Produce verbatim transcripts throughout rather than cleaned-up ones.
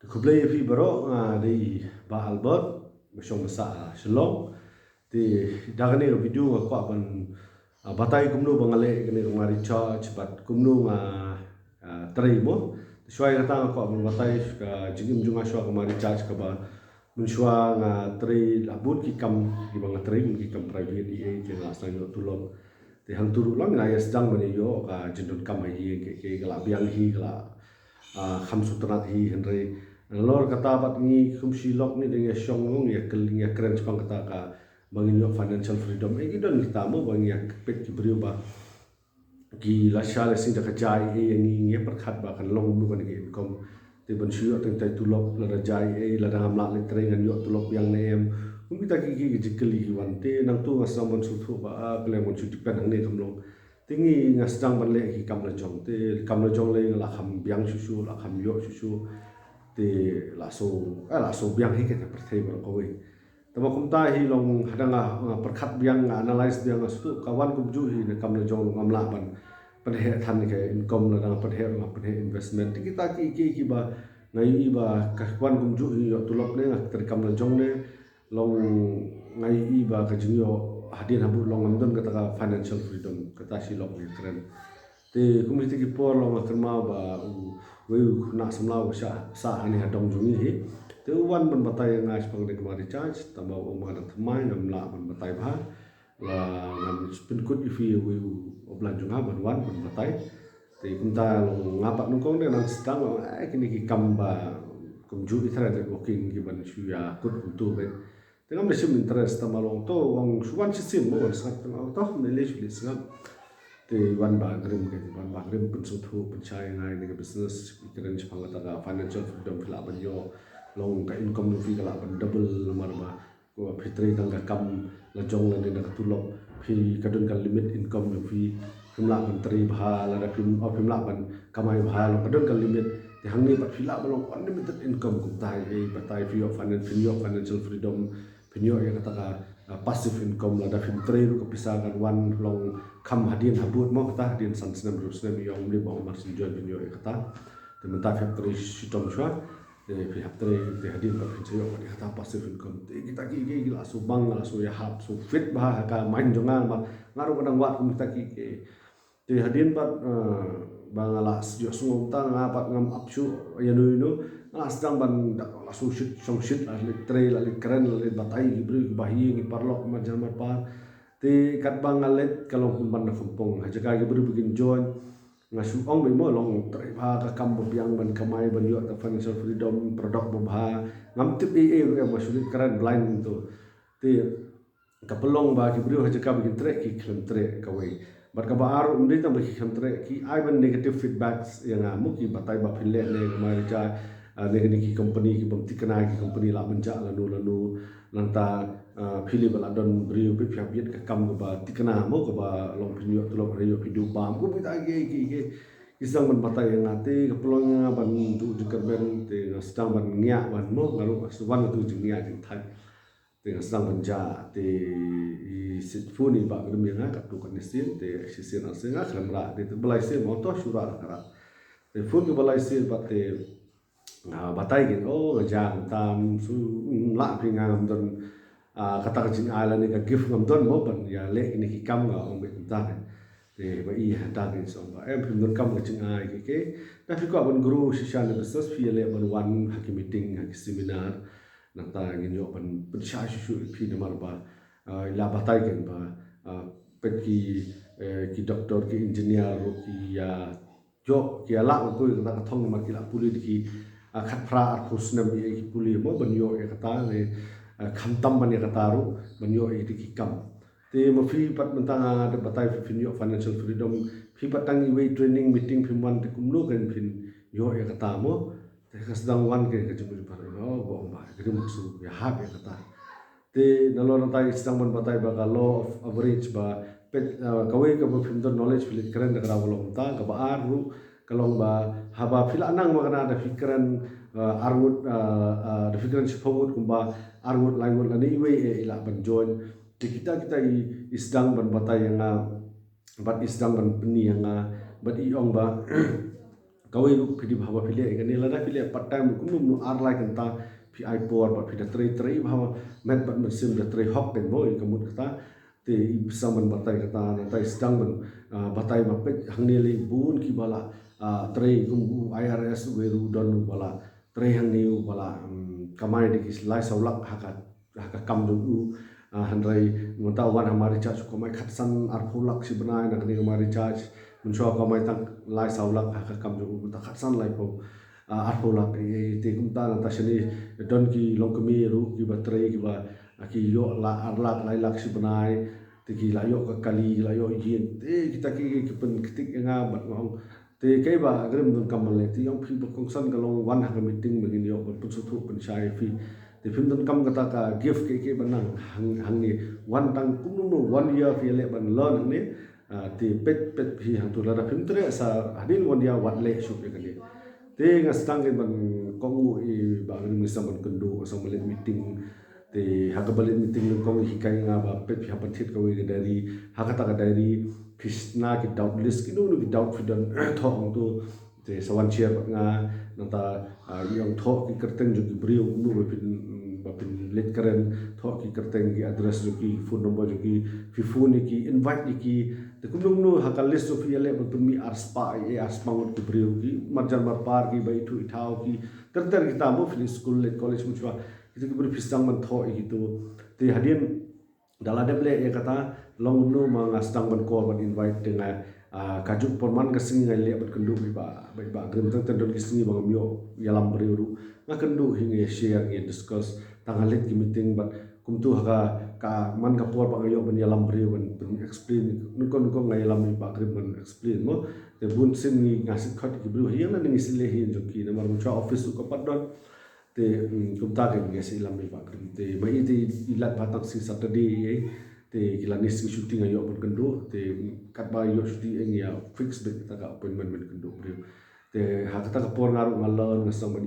Te khublei ïa phi baroh, nga dei Bah Albert, ba shong ba sah Shillong. Te da kane ka video nga kwah ban, ah, batai kumno ba nga leh kane ka My Recharge bad kumno nga, ah, trei mo. Te shuwa ïa kata nga kwah ban batai ka jingim jong nga shuwa ka My Recharge kaba mynshuwa nga trei la bun ki kam kiba nga trei, bun ki kam private ïa, te nga la sdang ïoh tulop. Te hangtu ruh lang nga ïa sdang ban ïoh ka jingdonkam ha ïing, ki, ki, ka la biang hi, ka la, ah, kham sngewtynnat hi, hynrei nalor kata pat ngi kum shi lok ngi dang ïa shong, ngi ïa kren, ngi ïa kren shaphang kata kaba ngin ïoh financial freedom. Eh, ki don kita mo ba ngi ïa peit ki briew ba ki la shah la sing da ka jia ei ei, ngi, ngi ïa pyrkhat ba kan long kumno kane ka income. Te ban shu ïoh tang tai tulop, lada jia ei ei, lada ngam lah leit trei ngan ïoh tulop biang ne em. Kum kita ki, ki, ki jingkylli ki wan. Te nangtu nga sdang ban sngewthuh ba, ah, khlem ban shu depend hangne kam long. Te ngi nga sdang ban leh ki kam la jong. Te kam la jong lei nga la kham biang shuh shuh, la kham ïoh shuh shuh. Te la sngew, eh, la sngew biang hi ka pyrthei baroh kawei. Te ba kumta hi long, hadang nga, nga pyrkhat biang, nga analyse biang, nga sngewthuh ka wan kumjuh hi na kam la jong, ngam lah ban pynheh than ka income, lada nga pynheh, nga pynheh investment. Te kita ki, ki, kiba nga ïohi ba ka wan kumjuh hi, ïoh tulop ne, nga trei kam la jong ne, long nga ïohi ba ka jingïoh hadien habud long ngam don kata ka financial freedom, kata shi lok ngi kren. Te kum kita ki por long nga kynmaw ba u, uwei u khynnah samla u sah, sah hangne ha dong jong ngi hi. Te u wan ban batai ïa nga shaphang kane ka My Recharge, tangba u ong ba nga dang thymmai, ngam lah ban batai bha. La ngan pynkut ïa phi uwei u upline jong nga ban wan ban batai. Te kumta long nga pat nyngkong te nang sdang, eh, kine ki kam ba kumjuh ïa thread networking kiban shu ïa kut kumtu beit. Te ngam da shim interest, tangba long to, u ong shu wan shisien mo, wan sngap, tangba to, ne lei shu leit sngap. Te wan Bah Grim, ke, wan Bah Grim pynsngewthuh, pynshai ïa nga ïa kane ka business, ïa kren shaphang kata ka financial freedom phi lah ban ïoh, long ka income jong phi ka lah ban double namar ba ko phi trei tang ka kam la jong lane da ka tulop, phi ka don ka limit income jong phi, phim lah ban trei bha, lada phim, oh, phim lah ban kamai bha, long ka don ka limit. Te hangne pat phi lah ban long unlimited income kumta hi, eh, batai phi ïoh finan-, phin ïoh financial freedom, phin ïoh ïa kata ka, ah, passive income, lada phim trei ruh ka pisa kan wan long kham hadien habud mo, kata hadien san snem, hynriew snem, ïoh ym dei ba ym mar shu join phin ïoh ïa kata. Te mynta phi hap trei shitom shuwa. Te phi hap trei, te hadien pat phin sa ïoh ïa kata passive income. Te kita ki, ki, ki la shu bang, la shu ïahap, shu fit bha ha ka mind jong nga, ma nga ruh nga dang wad kum kita ki, ki. Te hadien pat, eh, ba nga la ïoh sngew mynta nga pat ngam ap shuh ïano ïano, nga la sdang ban da la shu shit, shong shit, la leit trei, la leit kren, la leit batai ki briew, ki bahaïing, ki paralok, marjan marpa. Te katba nga leit ka long pynban na khumpong. Ha jaka ki briew ba kin join, nga shu ong beit mo long trei bha ka kam ba biang ban kamai ban ïoh ta financial freedom, product ba bha. Ngam tip ei ei ruh em, nga shu leit kren blind kumto. Te ka pynlong ba ki briew ha jaka ba kin treh ki khlem treh kawei. Bad kaba ar ruh ym dei tang ba ki khlem treh, ki ai ban negative feedbacks ïa nga mo, ki batai ba phin leh ne ka My Recharge, ah, ne kine ki company ki bym thikna, ki company lah ban jah lano lano, nangta, ah, phi lei ba la don briew, phi hap ïit ka kam kaba thikna mo, kaba long phin ïoh tulop, ïoh phi duh bam, kum kita ki, ki, ki, ki sdang ban batai ïa nga. Te ka pynlong ïa nga ban duh jingkyrmen, te nga sdang ban ngiah ban mo, nga ruh nga shu wan ïa tu jingïa jingthait. Te nga sdang ban jah, te i sit phone i Bah Grim ïa nga katto katne sien, te shisien ar sien nga khlem rah, te, te ba lai sien mo, to shu rah la ka rah. Te phone kaba lai sien pat te nga batai kein, oh, nga jah tam, shu, mm, lah phi, nga ngam don, ah, kata ka jingai lane ka gift ngam don mo ban ïaleh kine ki kam, nga ong beit kumta kein. Te ba i hangta kein shu ong ba em, phim don kam ka jingai ki, ki. Da phi kwah ban grow shisha ne business, phi ïaleh ban wan ha ki meeting, ha ki seminar. Nangta ngin ïoh ban pynshai shuh shuh ïa phi namar ba, ah, i la batai kein ba, ah, peit ki, eh, ki doctor, ki engineer ruh ki ïa ïoh, ki ïa lah ban poi kata ka thong namar ki la pule da ki, ah, khatphra arphew snem ïa ki pule mo ban ïoh ïa kata ne, ah, khamtam ban ïa kata ruh ban ïoh ïa kita ki kam. Te ma phi pat mynta nga da batai phi phin ïoh financial freedom, phi pat tang iwei training meeting phim wan te kumno kein phin ïoh ïa kata mo. Te ka sdang wan kein ka jingmut jingpyrkhat, oh, ba ong ba ka dei ma ka shu ïahap ïa kata. Te nalor nangta i sdang ban batai ba ka law of average ba peit, ah, kawei kaba phim don knowledge phi leit kren da ka daw ka long mynta, kaba ar ruh ka long ba haba phi la nang ma kane da phi kren, ah, ar ngut, ah, ah, da phi kren shiphew ngut kumba ar ngut lai ngut lane iwei eh i lah ban join. Te kita kita i, i sdang ban batai ïa nga bad i sdang ban pyni ïa nga bad i ong ba Kawei ruh phi dei bha ba phi leh ïa kane, lada phi leh part time kumno kumno ar lai kynta phi ai por bad phi da trei trei bha, met bad mynsiem da trei hok, pynbor ïa ka mut kata. Te i sdang ban batai kata, nangta i sdang ban, ah, batai ba peit hangne lei bun kiba la, ah, trei kum u I R S, uwei ruh don uba la trei hangne uba la, um, kamai da ki lai saw lak ha ka, ha ka kam jong u. Ah, hynrei mynta wan ha My Recharge u kamai khatsan arphew lak shi bnai, na kane ka My Recharge mynshuwa u kamai tang lai saw lak ha ka kam jong u, mynta khatsan laiphew, ah, arphew lak. Eh, te kumta nangta shane don ki longkmie ruh kiba trei kiba, ah, ki ïoh la ar lak lai lak shi bnai. Te ki la ïoh ka kali, ki la ïoh ïing. Te kita ki, ki pynktik ïa nga bad nga ong, te kaei ba Grim donkam ban leh? Te i ong, phi ba kongsan ka long wan ha ka meeting ba ngin ïoh ban pynsngewthuh pynshai ïa phi. Te phim donkam kata ka gift kaei kaei ba nang hang, hangne. Wan tang kumno kumno, one year phi ïaleh ban learn hangne. Ah, te peit peit phi hangto, lada phim treh sa hadien one year wat leh shuh ïa kane. Te nga sdang kein ban kohnguh ïa i Bah Grim, nga sdang ban kynduh, nga sdang ban leit meeting. Te ha kaba leit meeting nyngkong i hikai nga ba peit phi hap ban thied kawei ka diary. Ha kata ka diary phi shna ki doubt list, kino kino ki doubt phi don, thoh hangto. Te sa wan share bad nga, nangta, ah, i ong thoh ki kyrteng jong ki briew kumno ba phin, ba phin leit kren, thoh ki kyrteng, ki address jong ki, phone number jong ki, phi phone ïa ki, invite ïa ki. Te kumno kumno ha ka list jong phi ïaleh ban pynmih arspah, eh, arspah ngut ki briew, ki marjan marpar, kiba ithuh ithaw, ki ter ter kita mo, phi leit skul leit college mynshuwa. Kita ki briew phi sdang ban thoh ïa kito. Te hadien da la dep leh ïa kata, long kumno ma nga sdang ban call ban invite, te nga, ah, kajuh por man ka sngi nga leh ban kynduh bad i Bah, bad i Bah Grim, tang tang don ki sngi ba ngam ïoh ïalam briew ruh. Nga kynduh hi, ngi share, ngi discuss, tang nga leit ki meeting bad kumto ha ka, ka man ka por ba nga ïoh ban ïalam briew ban, ban explain. Nyngkong nyngkong nga ïalam i Bah Grim ban explain mo. Te bun sien ngi, nga sngewkhot ki briew hi ïa nga, ngi sngewleh hi jong ki namar mynshuwa office ruh kam pat don. Te, mm, kumta kein nga sa ïalam i Bah Grim. Te ma i te i lad bha tang sngi Saturday ei. Te ki la ne sngi shuti nga ïoh ban kynduh. Te, mm, katba ïoh shuti ei ngi ïa fix beit kata ka appointment ban kynduh briew. Te ha kata ka por nga ruh nga learn, nga sdang ban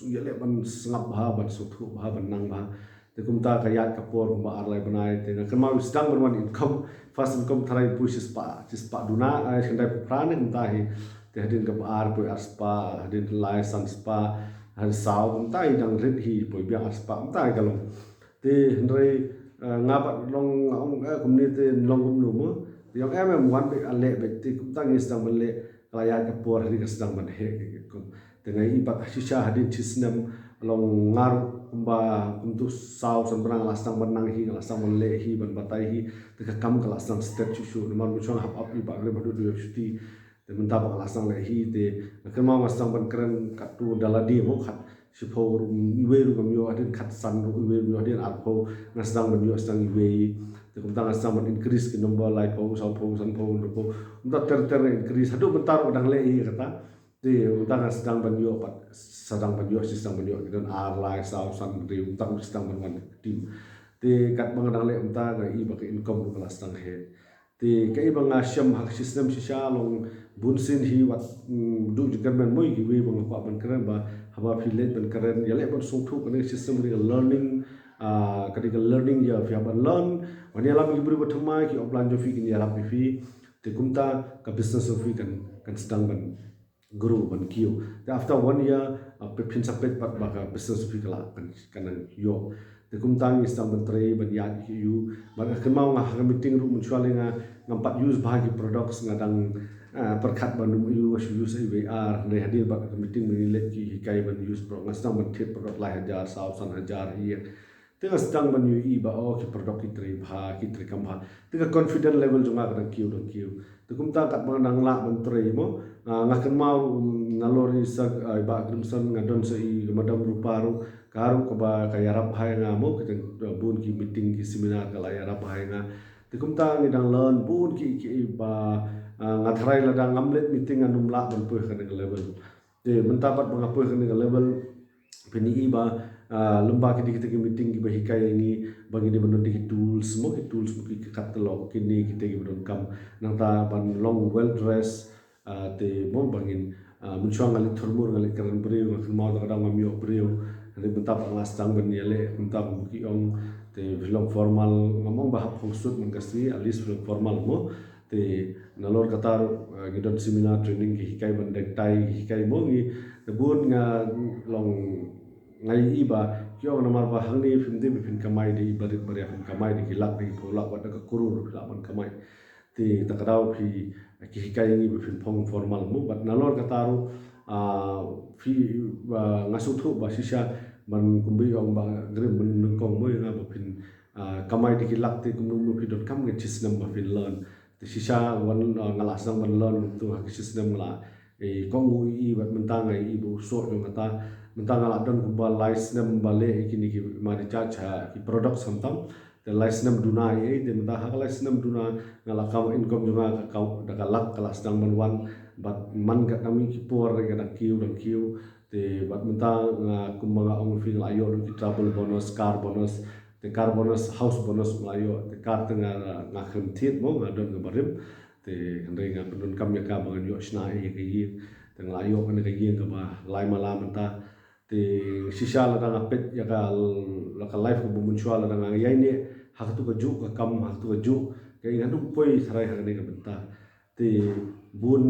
ïaleh ban sngap bha, ban sngewthuh bha, ban nang bha. Te kumta ka ïaid ka por kumba ar lai bnai, te nga kynmaw i sdang ban wan income, first income tharai poi shispah, shispah duna, eh, khyndai phew phra ne kumta hi. Te hadien kaba ar poi arspah, hadien lai sanspah, hadien saw, kumta i dang rit hi, poi biang arspah, kumta i ka long. Te hynrei, eh, nga pat long, nga ong, eh, kumne te long kumno mo. Te i ong em em, wan beit, ah, leh beit, te kumta ngi sdang ban leh, ka la ïaid ka por, hadien ka sdang ban heh ka kum. Te nga i pat shisha hadien shi snem, long nga ruh kumba kumto saw san bnai nga la sdang ban nang hi, nga la sdang ban leh hi, ban batai hi. Te ka kam ka la sdang stet shuh shuh, namar mynshuwa nga hap ap i Bah Grim haduh da ïoh shuti. Te mynta ba nga la sdang leh hi, te nga kynmaw nga sdang ban kren katto da lade mo, khat shiphew ruh iwei ruh ngam ïoh, hadien khatsan ruh iwei ruh, hadien arphew nga sdang ban ïoh sdang iwei. Te kumta nga sdang ban increase ki number, laiphew, sawphew, sanphew, hynriewphew. Kumta ter ter nga increase, haduh mynta ruh dang leh hi kata. Te mynta nga sdang ban ïoh pat, sdang ban ïoh, sdang ban ïoh ki don ar, lai, saw, san, hynriew, mynta ruh sdang ban wan team. Te katba nga dang leh mynta nga i ba ka income ruh ka la sdang heh. Te kaei ba nga shem ha ka shi snem shisha long bun sien hi wat, mm, duh jingkyrmen mo, kiwei ba nga kwah ban kren ba haba phi leit ban kren, ïaleh ban sngewthuh, kane ka shi snem ka dei ka learning, ah, ka dei ka learning ïa phi, hap ban learn, ban ïalam ki briew ba thymmai, ki upline jong phi kin ïarap ïa phi. Te kumta ka business jong phi kan, kan sdang ban grow, ban kiew. Te after one year, ah, phi, phin sa peit pat ba ka business phi ka la kan, kan nang ïoh. Te kumta ngi sdang ban trei ban ïaid ïa u. Bad nga kynmaw nga ha ka meeting ruh mynshuwa lei nga, ngam pat use bha ki products, nga dang, ah, pyrkhat ban ym use, use iwei ar. Hynrei hadien bad ka meeting ba ngi leit ki hikai ban use product, nga sdang ban thied product lai hajar, saw san hajar hi. Te nga sdang ban ïohi ba, oh, ki product ki trei bha, ki treikam bha. Te ka confident level jong nga ka dang kiew, dang kiew. Te kumta katba nga dang lah ban trei mo, ah, nga kynmaw, um, nalor i sa, ah, i Bah Grimson, nga don sa i Madam Rupa ruh, ka ruh kaba ka ïarap bha ïa nga mo, kita, ah, bun ki meeting, ki seminar ka la ïarap bha ïa nga. Te kumta ngi dang learn bun ki, ki ba, ah, nga tharai lada ngam leit meeting ngan ym lah ban poi ha kane ka level. Te mynta pat ba nga poi ha kane ka level, phin i ba, ah, lem bad kine kita ki meeting kiba hikai ïa ngi ba ngi dei ban don ki tools mo, ki tools mo, ki, ki catalog, kine kita kiba donkam. Nangta ban long well dressed, ah, te mo ba ngin, ah, mynshuwa nga leit thurmur, nga leit kren briew, nga kynmaw ta ka daw ngam ïoh briew. Hynrei mynta pat nga sdang ban ïaleh, mynta ba ki ong te phi long formal, ngam ong ba hap hong suit man ka sngi, at least phi long formal mo. Te nalor kata ruh, ah, ngi don seminar training ki hikai ban deng tai, ki hikai mo ngi. Te bun nga long nga ïohi ba ki ong namar ba hangne phim dei ba phin kamai da i barit baria, phin kamai da ki lak, da ki phew lak, wat da ka kurur phi lah ban kamai. Te ta ka daw phi ki hikai ngi ba phin phong formal mo, bad nalor kata ruh, ah, phi, ah, nga sngewthuh ba shisha ban kumba i ong Bah Grim ban nyngkong mo ïa nga ba phin, ah, kamai da ki lak, te kumno kumno phi donkam ka shi snem ba phin learn. Te shisha wan, ah, nga la sdang ban learn kumto ha ka shi snem, nga la, eh, kohnguh ïa i, bad mynta nga ïohi ba u soh jong kata. Mynta nga la don kumba lai snem ba leh ïa kine ki MyRecharge ha ki product khamtam. Te lai snem duna ïa i, te mynta ha ka lai snem duna nga la, ka income jong nga ka, ka, da ka lak ka la sdang ban wan. Bad man ka dang mih ki por ka dang kiew, dang kiew. Te bad mynta nga kumba nga ong phi, nga la ïoh ruh ki travel bonus, car bonus. Te car bonus, house bonus nga la ïoh. Te car te nga, nga khlem thied mo, nga don kaba rim. Te hynrei nga pyndonkam ïa ka ba ngan ïoh shna ïa ka ïing. Te nga la ïoh kane ka ïing kaba lai mala mynta. Te shisha lada nga peit ïa ka, la ka life kaba mynshuwa lada nga ïaineh ha katu ka juh ka kam, ha katu ka juh ka, ngan ym poi tharai ha kane ka bynta. Te bun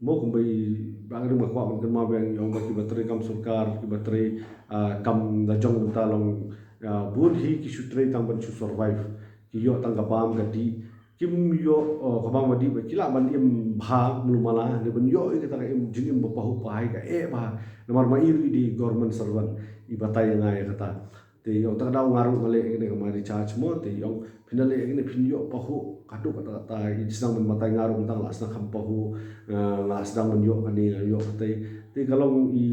mo kumba i Bah Grim, nga kwah ban kynmaw biang, i ong ba kiba trei kam sorkar, kiba trei, ah, kam la jong mynta long, ah, bun hi ki shu trei tang ban shu survive. Ki ïoh tang ka bam ka dih. Kim ïoh, oh, ka bam ka dih ba ki lah ban im bha mlu mala, ne ban ïoh ïa kata ka im, jingim ba pahuh pahai, ka eh bha. Namar ma i ruh i dei government servant, i batai ïa nga ïa kata. Te ïoh ta ka daw nga ruh nga leh ïa kane ka MyRecharge mo, te ïoh phin da leh ïa kane phin ïoh pahuh, ka duk kata kata, i sdang ban batai nga ruh mynta nga la sdang kham pahuh, eh, nga la sdang ban ïoh kane, nga ïoh kata. Te ka long i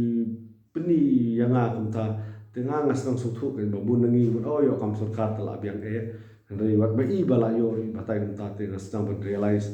pyni ïa nga kumta, te nga nga sdang sngewthuh kein ba bun na ngi bun, oh, ïoh kam sorkar te la biang eh. Hynrei wat ba i ba la ïoh, i batai kumta, te nga sdang ban realize.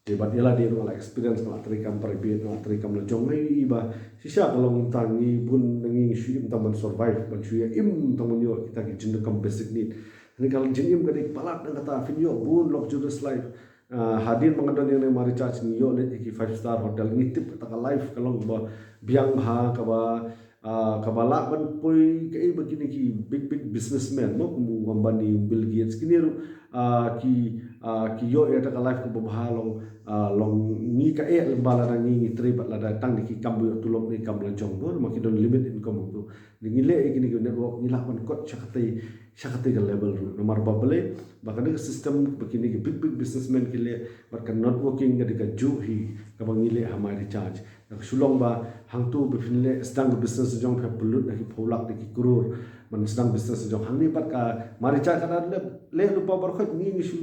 Te bad ïa lade ruh nga la experience, nga la trei kam private, nga la trei kam la jong, nga ïohi ba shisha ka long kumta, ngi bun na ngi ngi shu im tang ban survive, ban shu ïa im tang ban ïoh kita ki jingdonkam basic need. Hynrei ka jingim ka dei palat na kata, phin ïoh bun luxurious life. Ah, hadien ba nga don ïa kane MyRecharge ngi ïoh leit ïa ki five star hotel, ngi tip kata ka life ka long ba biang bha, kaba, ah, kaba lah ban poi kaei ba kine ki big big businessmen mo, kum u Ambani, u Bill Gates, kine ruh, ah, ki, ah, ki ïoh ïa kata ka life kaba bha long, ah, long ngi ka eh lem ba lada ngi ngi trei bad lada tang da ki kam ba ïoh tulop ne kam la jong mo, ma ki don limit income tu. Ngi leh ïa kine ki network, ngi lah ban kot sha katei sha katei ka level ruh. Namar ba balei, ba ka dei ka system ba kine ki big big businessmen ki leh, bad ka networking ka dei ka juh hi kaba ngi leh ha MyRecharge. Ka shu long ba hangtu ba phin leh sdang ka business jong, phi pynlut da ki phew lak da ki klur ban sdang business jong. Hangne bad ka MyRecharge ka da leh, leh lypa baroh khoit, ngi ngi shu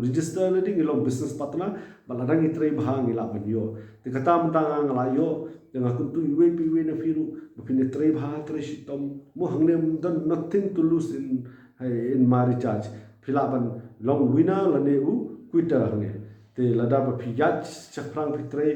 register lade, ngi long business partner, bad lada ngi trei bha ngi lah ban ïoh. Te kata mynta nga nga la ïoh, te nga kyntu iwei pa iwei na phi ruh ba phin ïa trei bha, trei shitom. Mo hangne ym don, nothing to lose in, in MyRecharge. Phi lah ban long winner lane u quitter hangne. Te lada ba phi ïaid shaphrang phi trei,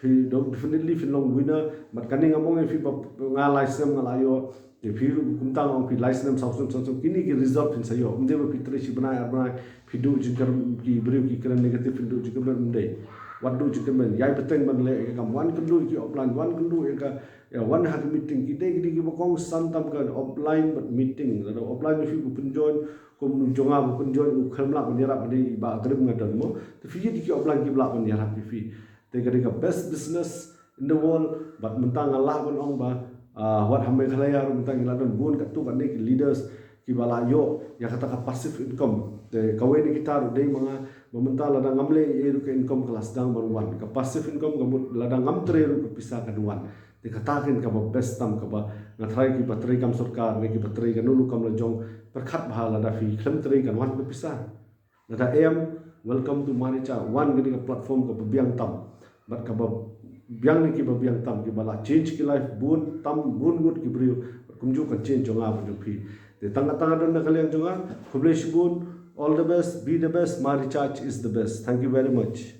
phi dong definitely phin long winner. Bad kane ngam ong ïa phi ba nga lai snem nga la ïoh. Te phi ruh kumta nga ong phi lai snem, saw snem, saw snem, kine ki result phin sa ïoh. Ym dei ba phi trei shi bnai ar bnai phi duh jingkyrmen, ki briew ki kren negative, phin duh jingkyrmen, ym dei. Wat duh jingkyrmen, ïai bteng ban leh ïa ka kam, wan kynduh ïa ki offline, wan kynduh ïa ka, ïa wan ha ki meeting, ki dei ki dei kiba kongsan tam ka offline bad meeting. Lada offline phi ba pynjoin, kum jong nga ba pynjoin, u khlem lah ban ïarap, dei Bah Grim nga don mo. Te phi ïa ki offline kiba lah ban ïarap ïa phi. Te ka dei ka best business in the world, bad mynta nga lah ban ong ba, ah, wat ha Meghalaya ruh mynta ngi la don bun katto katne ki leaders kiba la ïoh ïa kata ka passive income. Te kawei na kita ruh dei ma nga, ba mynta lada ngam leh ei ruh ka income ka la sdang ban wan. Ka passive income ka mut lada ngam trei ruh ka pisa kan wan. Te kata kein kaba best tam, kaba nga tharai kiba trei kam sorkar ne kiba trei kano kano kam la jong, pyrkhat bha, lada phi khlem trei kan wan ka pisa. Lada em, welcome to MyRecharge. Wan kane ka platform kaba biang tam. Bad kaba biang ne kiba biang tam, kiba la change ki life bun tam, bun ngut ki briew. Kumjuh kan change jong nga bad jong phi. Te tang katne don na ka liang jong nga. Khublei shibun. All the best, be the best. MyRecharge is the best. Thank you very much.